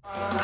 Say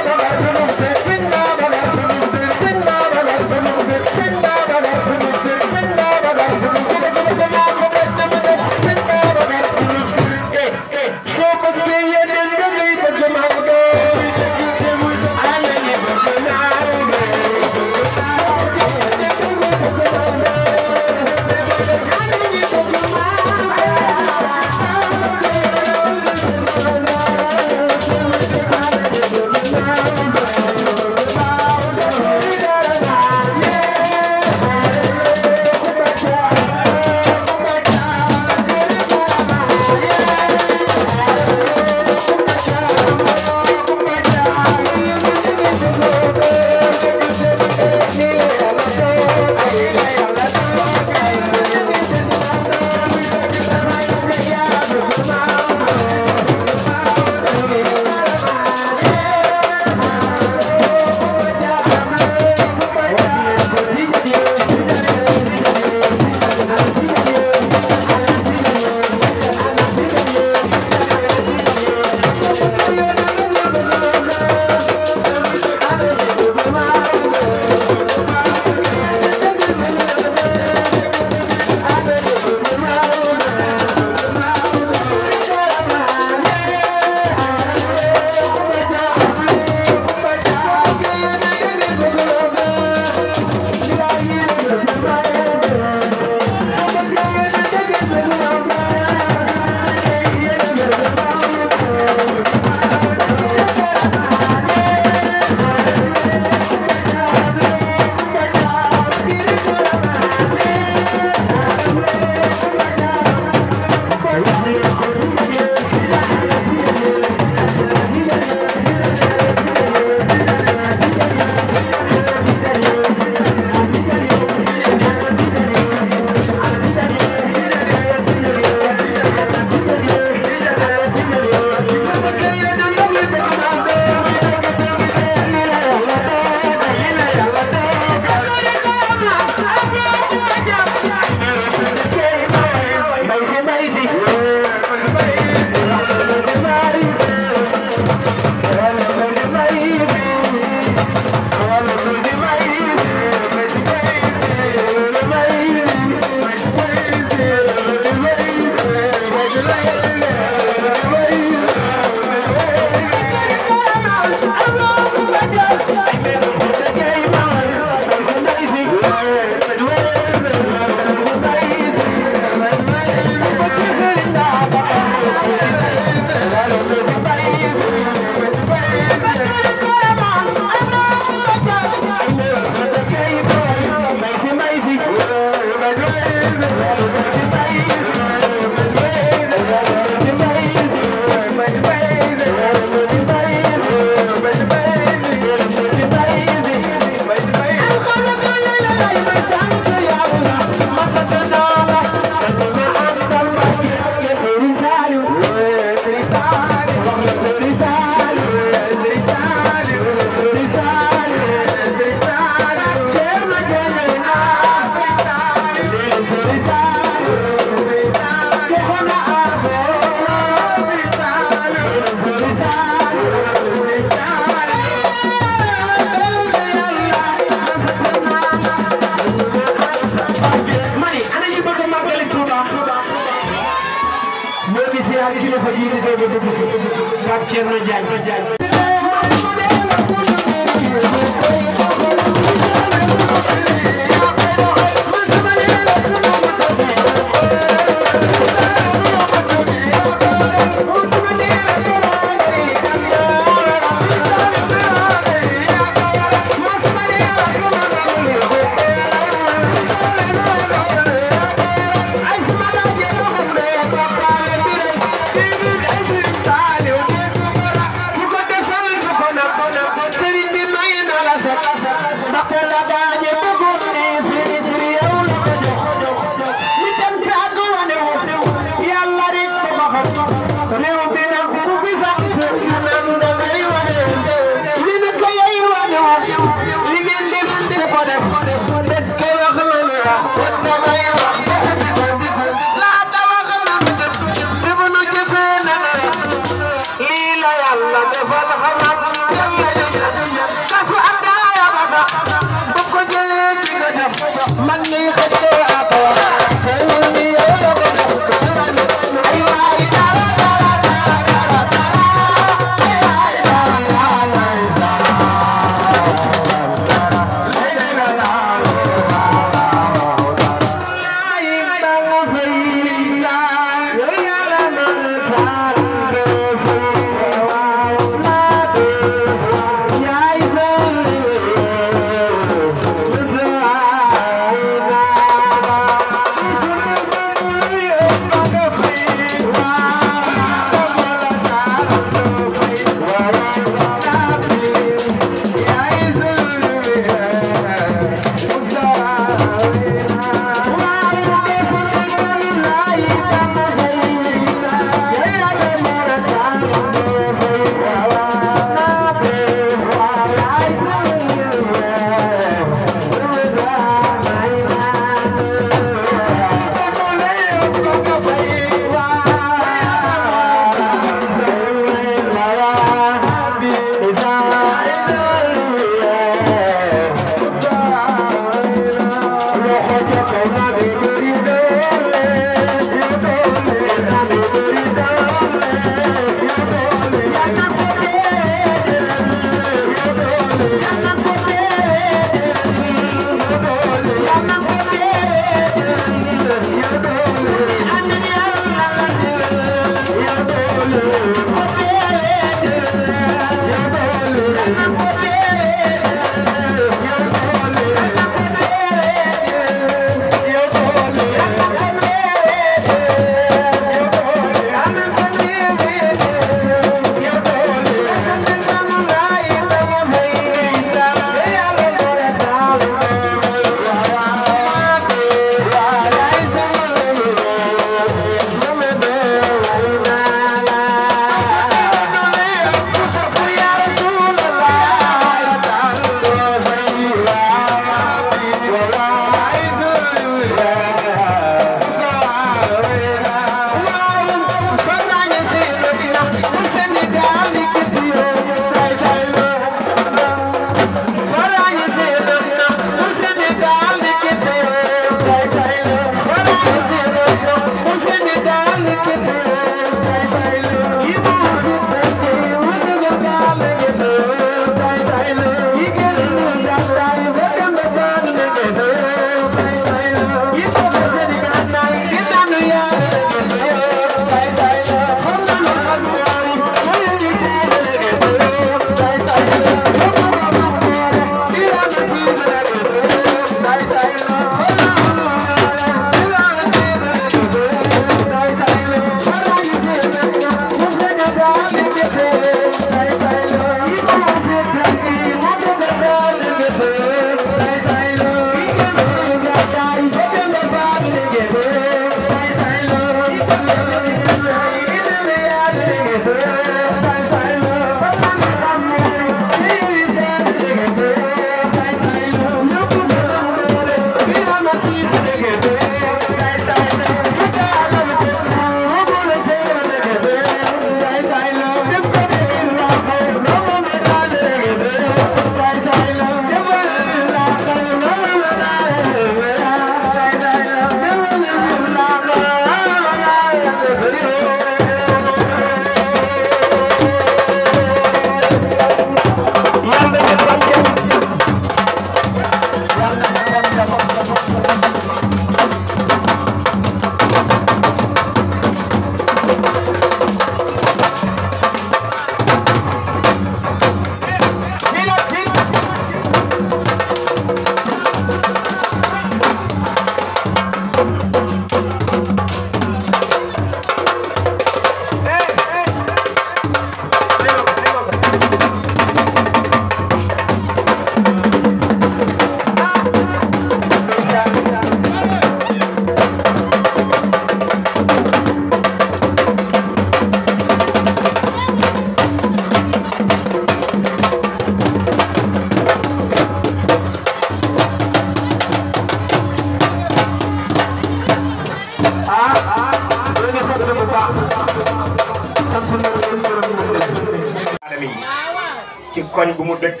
ci koñ bu mu dëkk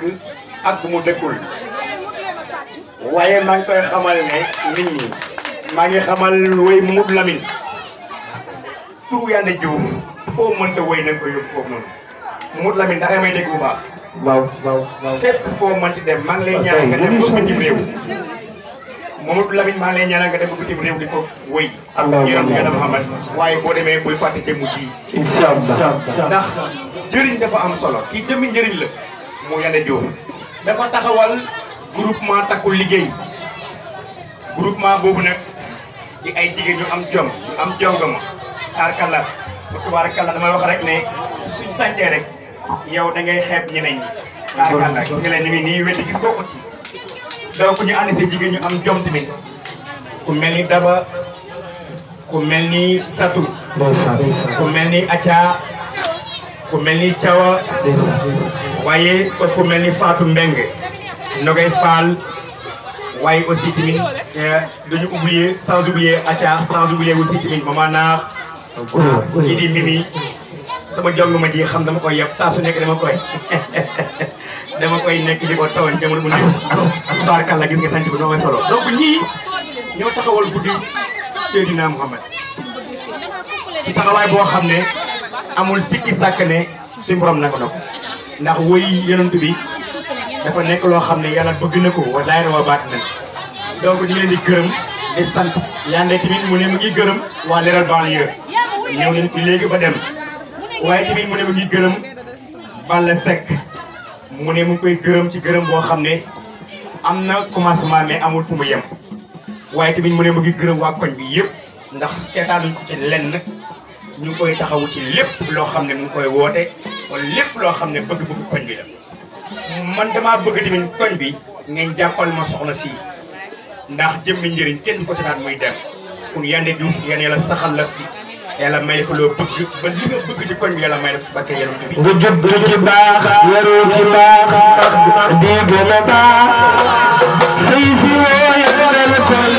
ak bu mu dëkkul waaye maa ngi koy xamal ne nit ñi maa ngi xamal woy Mamadou Lamine turu Yandé Diouf foo mënta woy nañ ko yóbbu foofu noonu Mamadou Lamine ndax may dégg bu baax waaw fépp foo mënti dem maa ngi lay ñaanal nga dem ba bitim réew Mamadou Lamine maa ngi lay ñaanal nga dem ba bitim réew di foofu woy ak yonent Yàlla Muhammad waaye boo demee bul fàtte jëmm ji inshallah ndax jëriñ dafa am solo kii jëmmi njëriñ la mu Yandé Diouf dafa taxawal groupement takku liggéey groupement boobu nag ci ay jigéen ñu am jom ñu am jongama taarkalla tubaarkalla damay wax rek ne suñ sàncee rek yow da ngay xeeb ñeneen ñi taarkalla gis nga leen ni nii wetti gis bokku ci donc ñu ànd si jigéen ñu am jom tamit ku mel ni Daba ku mel ni Satou ku mel ni Acha ku mel ni Thiawa waaye ku mel ni Fatou Mbengue Nogay Fall waaye aussi tamit duñu oublier sans oublier Acha sans oublier aussi tamit Mama Naar kii di Mimi sama jong ma ji xam dama koy yeb saa su nekk dama koy nekk di ko tawal jamono bu nekk tubaarkàlla gis nga sant bi noo solo donc ñii ñoo taxawal guddi Seydina Muhammad ci taxawaay boo xam ne amul sikki sàkk ne suñu borom na ko ndax woy yonent bi dafa nekk loo xam ne yàlla bëgg na ko wa zaahir wa baatin donc ñu leen di gërëm di sant Yandé tamit mu ne mu ngi gërëm waa Leral banlieue ñëw nañ fi léegi ba dem waaye tamit mu ne mu ngi gërëm Balla Seck mu ne mu ngi koy gërëm ci gërëm boo xam ne am na commencement mais amul fu mu yem waaye tamit mu ne mu ngi gërëm waa koñ bi yëpp ndax seetaanuñ ko ci lenn ñu ngi koy taxawu ci lépp loo xam ne mu ngi koy woote wala lépp loo xam ne bëgg-bëgg koñ bi la man damaa bëgg tamit koñ bi ngeen jàppal ma soxna si ndax jëmmi njëriñ kenn ko seetaan muy dem kon Yandé Diouf yéen yàlla saxal la yàlla may ko loo bëgg ba li nga bëgg ci koñ bi yàlla may la barke yàlla bi nga judd ci baax yaru ci baax di gën a baax say si wooyal kon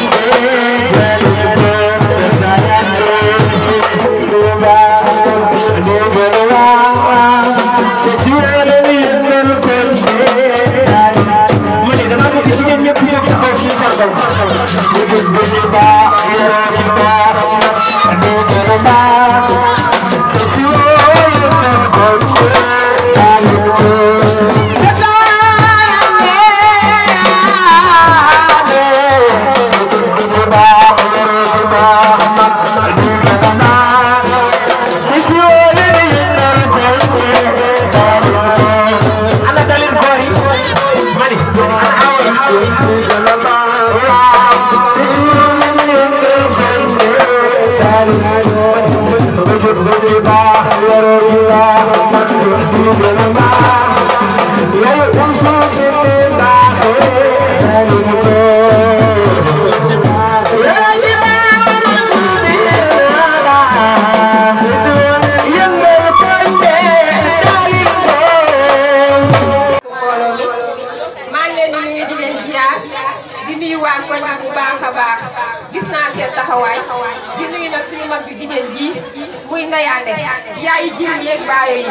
yaay jiw yeeg baayo yi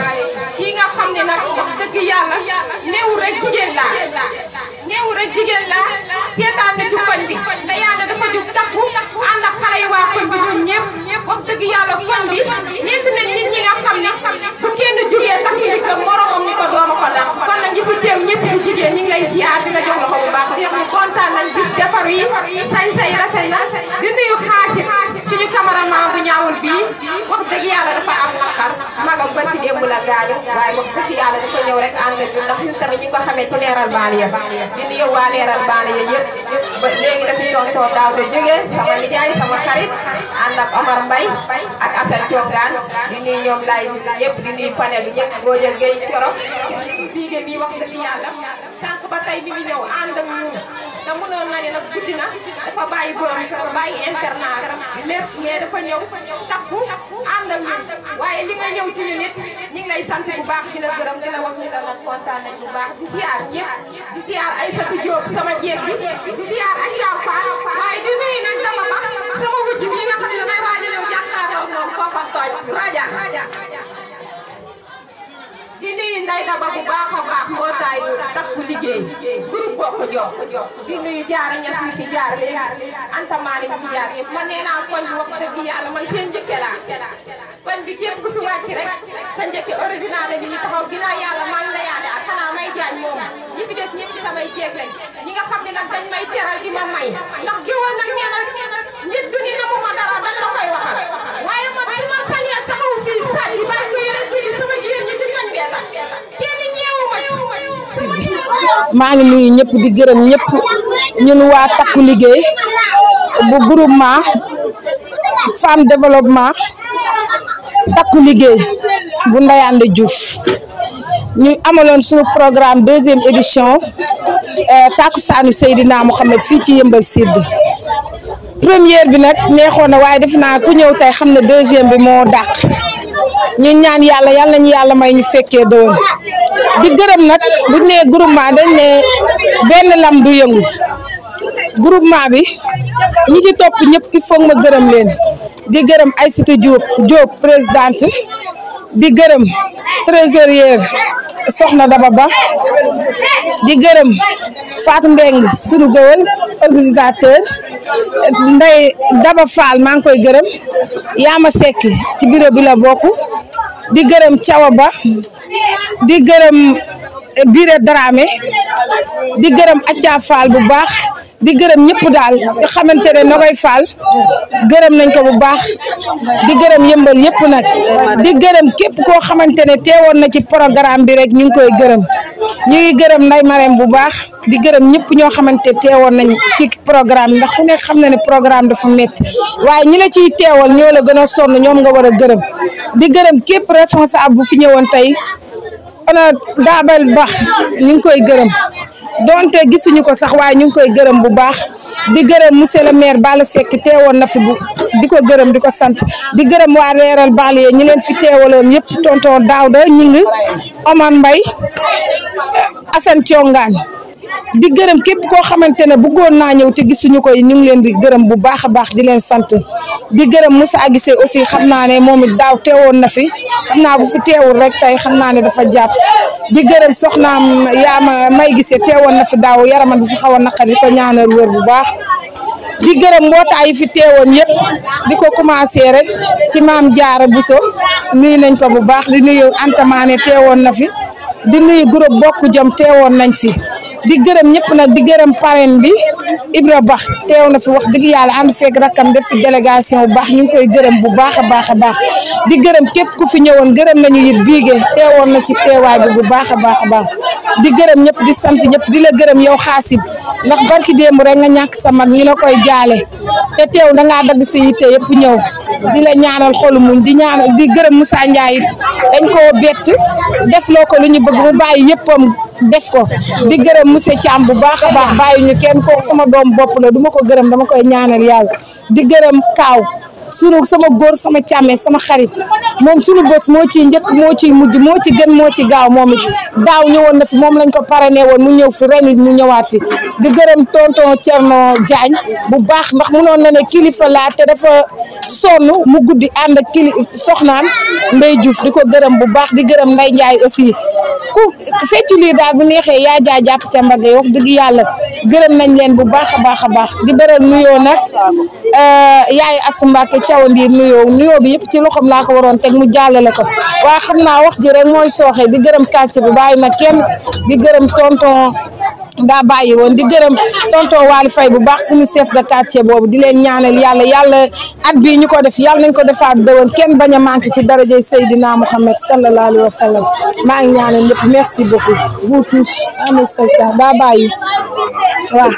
kii nga xam ne nag wax dëgg yàlla néew rek jigéen laa seetaan na ci koñ bi te yàlla dafa jug takku ànd ak xale yi waa koñ bi ñun ñëpp wax dëgg yàlla koñ bi nekk nañ nit ñi nga xam ne bu kenn jugee takk ni ko moromam ni ko dooma ko dara kon nag ñi fi teew ñëpp bu jigéen ñi ngi lay ziar di la jox loxo bu baax di wax ni kontaan nañ bis defaru yi sañ-sañ yi rafet na di nuyu xaasim suñu cameraman bu ñaawul bii wax dëgg yàlla dafa am naqar magam ba ci démb la gaañu waaye wax dëgg yàlla dafa ñëw rek ànd ak ñun ndax ñun tamit ñu ko xamee ci leeral banlieue di nuyu waa leeral banlieue yëpp ba léegi dafa tontoo daaw de jógee sama nijaay sama xarit ànd ak Omar Mbaye ak Assane Thiongaan di nuyu ñoom laay yëpp di nuyu panel bi ñëpp boo jël géej soro biige bii wax dëgg yàlla sànq ba tey mi ngi ñëw ànd ak ñun te mënoon na ne nag guddi na dafa bàyyi borom kër bàyyi internat lépp mais dafa ñëw takku ànd ak ñun waaye li nga ñëw ci ñun it ñu ngi lay sant bu baax di la gërëm di la wax ni la nag kontaan nañ bu baax di ziar ñëpp di ziar Aïssatou Diop sama jéeg bi di ziar ak yaa Fall waaye di nuyu nag dama ba sama wujj bi nga xam ne damay waaj a ñëw jàkkaarloo moom foofa tooj raja di nuyu Ndeye Daba bu baax a baax mbootaay bu takku liggéey groupe bokk jox di nuyu jaara ñas mi fi jaar léegi Anta Malick fi jaar yëpp man nee naa koñ bi wax dëgg yàlla man seen njëkke laa koñ bi képp ku fi wàcc rek sa njëkke original bi ñu taxaw ginnaaw yàlla maa ngi la yaade ak xanaa may jaañ moom ñi fi des ñëpp samay jéeg lañ ñi nga xam ne nag dañ may teral di ma may ndax géwal nag nee na nit du ni namu ma dara dañ la koy waxal waaye man su ma sañee taxaw fii sàcc bari ko yeneen fii sama jigéen ñi ci koñ bee tax kenn ñeewuma maa ngi nuyu ñëpp di gërëm ñëpp ñun waa takku liggéey bu groupement femme développement takku liggéey bu Ndayane Diouf ñu amaloon suñu programme 2e édition takkusaanu Seydina Mohamed fii ci Yeumbeul Sud première bi nag neexoon na waaye def naa ku ñëw tey xam ne 2e bi moo dàq ñu ñaan yàlla yal nañu yàlla may ñu fekkee doon di gërëm nag bu ñu nee groupement dañ ne benn lam du yëngu groupement bi ñi ci topp ñëpp il faut ma gërëm leen di gërëm Aïssatou Diop présidente di gërëm trésorière Soxna Daba Ba di gërëm Fatou Mbeng sunu gëwël organisateur Ndeye Daba Fall maa ngi koy gërëm Yaama Seck ci bureau bi la bokk di gërëm Thiawa Ba di gërëm Bire Dramé di gërëm Atia Fall bu baax di gërëm ñëpp daal nga xamante ne Nogoy Fall gërëm nañ ko bu baax di gërëm yëmbal yëpp nag di gërëm képp koo xamante ne teewoon na ci programme bi rek ñu ngi koy gërëm ñu ngi gërëm Nday Marème bu baax di gërëm ñëpp ñoo xamante teewoon nañ ci programme bi ndax ku nekk xam na ne programme dafa métti waaye ñi la ciy teewal ñoo la gën a sonn ñoom nga war a gërëm di gërëm képp responsable bu fi ñëwoon tey ona Daabal Bax ñu ngi koy gërëm donte gisuñu ko sax waaye ñu ngi koy gërëm bu baax di gërëm monsieur le maire Balla Seck teewoon na fi bu di ko gërëm di ko sant di gërëm waa leeral banlieue ñi leen fi teewaloon yëpp tonton Daouda ñi ngi Omar Mbaye Assane Thiongaan di gërëm képp koo xamante ne bëggoon naa ñëw te gisuñu ko ñu ngi leen di gërëm bu baax a baax di leen sant di gërëm Moussa Guissé aussi xam naa ne moom it daaw teewoon na fi xam naa bu fi teewul rek tey xam naa ne dafa jàpp di gërëm soxnaam Yaama May Guissé teewoon na fi daaw yaramam bi fi xaw a naqari di ko ñaanal wér bu baax di gërëm mbootaay yi fi teewoon yëpp di ko commencé rek ci maam Jaara Bousso nuyu nañ ko bu baax di nuyu Anta Mané teewoon na fi di nuyu groupe bokk jom teewoon nañ fi di gërëm ñëpp nag di gërëm parrain bi Ibra Bax teew na fi wax dëgg yàlla ànd fekk rakkam def fi délégation bu baax ñu ngi koy gërëm bu baax a baax a baax di gërëm képp ku fi ñëwoon gërëm nañu it biige teewoon na ci teewaay bi bu baax a baax a baax di gërëm ñëpp di sant ñëpp di la gërëm yow xaasib ndax barki démb rek nga ñàkk sa mag ñu la koy jaale te teew da ngaa dagg sa yitte yëpp fi ñëw di la ñaanal xolu muñ di ñaanal di gërëm Moussa Ndiaye dañ koo bett def loo ko lu ñu bëgg mu bàyyi yëppam def ko di gërëm monsieur Thiam bu baax a baax bàyyi ñu kenn ko sama doom bopp la duma ko gërëm dama koy ñaanal yàlla di gërëm Kaaw sunu sama góor sama càmme sama xarit moom sunu bés moo ciy njëkk moo ciy mujj moo ci gën moo ci gaaw moom it daaw ñëwoon na fi moom lañ ko parrainé woon mu ñëw fi ren it mu ñëwaat fi di gërëm tonton Thierno Diagne bu baax ndax munoon na ne kilifa laa te dafa sonn mu guddi ànd ak soxnaam Ndey Diouf di ko gërëm bu baax di gërëm Ndey Ndiaye aussi ku feccu lii daal bu neexee yaa jaa jàpp ca mbagg wax dëgg yàlla gërëm nañ leen bu baax a baax a baax di beral nuyoo nag yaay Asu Mbàkke Cawandiir nuyoo bi yëpp ci loxoom laa ko waroon teg mu jàllale ko waaye xam naa wax ji rek mooy sooxe di gërëm kàcce bi bàyyi ma kenn di gërëm tonton daa bàyyi woon di gërëm tonton Waly Faye bu baax suñu chef de quartier boobu di leen ñaanal yàlla at bii ñu ko def yàlla nañ ko defaat déwén kenn bañ a manqué ci darajay Seydina Mouhamed sallallahu alayhi wa sallam maa ngi ñaanal ñëpp merci beaucoup vous tous amee sayta daa bàyyi waaw